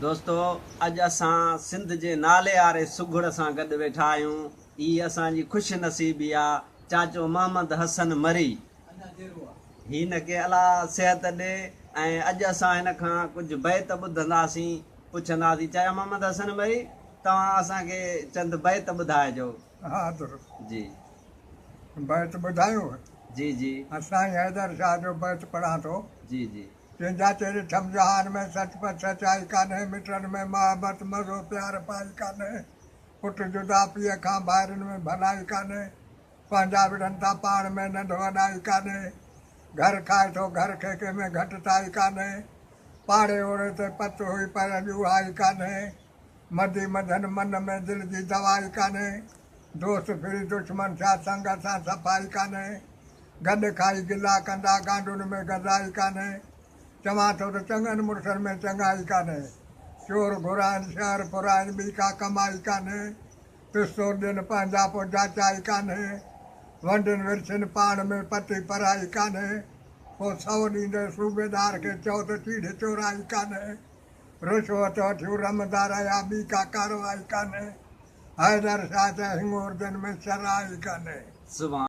دوستو اڄ اسان سنڌ جي ناليواري سگهڙ سان گڏ ويٺا آهيون. هي اسان جي خوش نصيبي آ چاچو محمد حسن مري. هن کي الله صحت ڏي ۽ اڄ اسان هن کان ڪجهه بيت ٻڌنداسين پڇنداسين چاچا محمد حسن مري توهان اسان کي چند بيت ٻڌائجو. ها درست. جي. بيت ٻڌايون؟ جي جي. سائين حيدر شاهه جو بيت پڙهان ٿو. جي جي. جنهن جاچي ڏٺم جهان ۾ سچ پچ سچائي ڪانهي مٽن ۾ محبت مزو پيار پائي ڪانهي پٽ جدا پيء کان ڀائرن ۾ ڀلائي ڪانهي پنهنجا وڙهن ٿا پاڻ ۾ ننڍ وڏائي ڪانهي گهر کائي ٿو گهر کي ڪنهن ۾ گهٽتائي ڪانهي پاڙي اوڙي تي پت هئي پر اڄ اهائي ڪانهي مدي منجهن من ۾ دل جي دوائي ڪانهي دوست ڦري دشمن ٿيا سنگ سان صفائي ڪانهي گڏ کائي گلا ڪندا گانڊن ۾ غذائي ڪانهي چوان ٿو ته چڱن مڙسن ۾ چڱائي ڪانهي چور گهرائن شهر ڦرائن ٻي ڪا ڪمائي ڪانهي پستول ڏين پنهنجا پوء جاچائي ڪانهي ونڊين ورڇين پاڻ ۾ پتي پرائي ڪانهي پوء سئو ڏيندي صوبيدار کي چئو ته چيڙهه چورائي ڪانهي رشوت وٺيون رمندا رهيا ٻي ڪا ڪارروائي ڪانهي حيدر شاهه چئي هڱورجن ۾ شرائي ڪانهي. سبحان.